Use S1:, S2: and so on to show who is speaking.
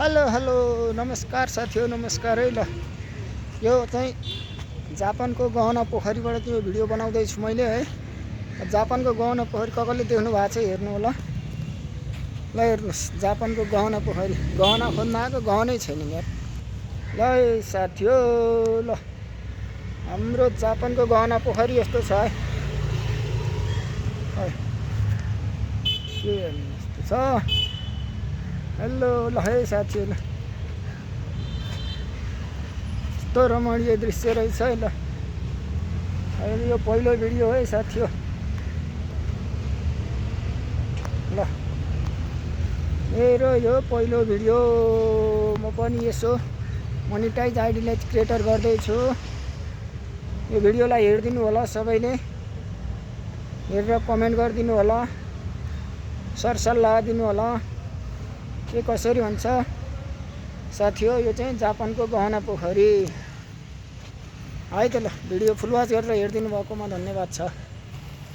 S1: Hello hello नमस्कार साथीहरु नमस्कार है। ल यो चाहिँ जापानको गहना पोखरीबाट चाहिँ यो भिडियो बनाउँदै छु मैले है। जापानको गहना पोखरी कसले देख्नु भएको छ हेर्नु होला। ल हेर्नुस् जापानको गहना पोखरी गहना खोज्न आएको गहनै छैन यार। ल साथीहरु ल हाम्रो जापानको गहना पोखरी यस्तो छ है। के हेर्नु यस्तो छ। हेलो ल है साथीहरु यस्तो रमणीय दृश्य रहेछ है। ल अहिले यो पहिलो भिडियो है साथीहरु। ल मेरो यो पहिलो भिडियो म पनि यसो मोनेटाइज आइडीलाई क्रिएटर गर्दै छु। यो भिडियोलाई हेरिदिनु होला सबैले हेरेर कमेन्ट गरिदिनु होला सरसल्लाह दिनु होला के कसरी हुन्छ साथी हो। यो चाहिँ जापानको गहना पोखरी है त। ल भिडियो फुल वाच गरेर हेरिदिनु भएकोमा धन्यवाद छ।